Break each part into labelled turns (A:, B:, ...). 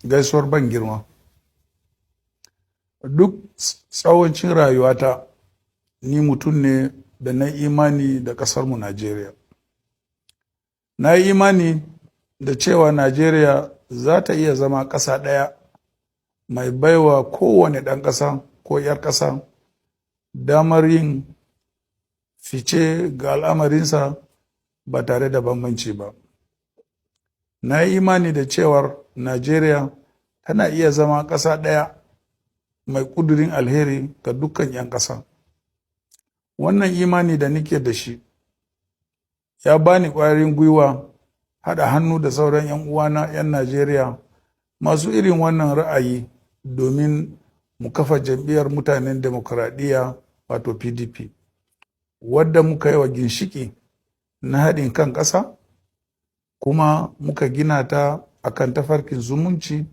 A: Gaisuwar ban girma. Duk tsawancin rayuwata, ni mutum ne da na imani da ƙasarmu Najeriya. Na yi imani da cewa Najeriya za ta iya zama ƙasa ɗaya mai baiwa kowane ɗan ƙasa ko 'yar ƙasa damar yin fice ga al'amarinsa ba tare da bambanci ba. Na yi imani da cewar Najeriya tana iya zama ƙasa ɗaya mai ƙudurin alheri ga dukkan 'yan ƙasa. Wannan imani da nike da shi ya bani ƙwarin gwiwa haɗa hannu da sauran 'yan uwana 'yan Najeriya masu irin wannan ra'ayi domin mu kafa Jam'iyyar Mutanen Demokuraɗiyya, wato PDP, wadda muka yi wa ginshiƙi na haɗin kan ƙasa kuma muka gina ta akan tafarkin zumunci,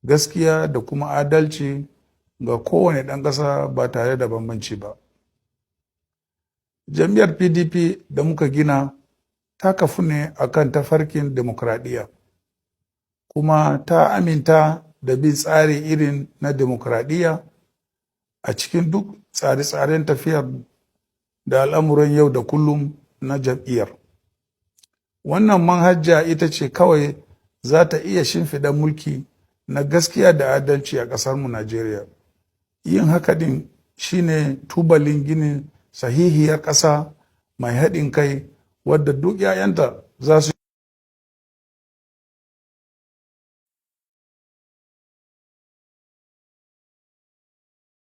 A: gaskiya da kuma adalci ga kowane ɗan ƙasa ba tare da bambanci ba. Jam'iyyar PDP da muka gina ta kafu ne akan tafarkin demokradiyya kuma ta aminta da bin tsari irin na demokradiyya a cikin duk tsare-tsaren tafiyar da al'amuran yau da kullum na jam'iyyar. Wannan manhaja ita ce kawai za ta iya shimfiɗa mulki na gaskiya da adalci a ƙasarmu Najeriya. Yin haka ɗin shine tubalin ginin sahihiyar ƙasa mai haɗin kai wadda duk 'ya'yanta za su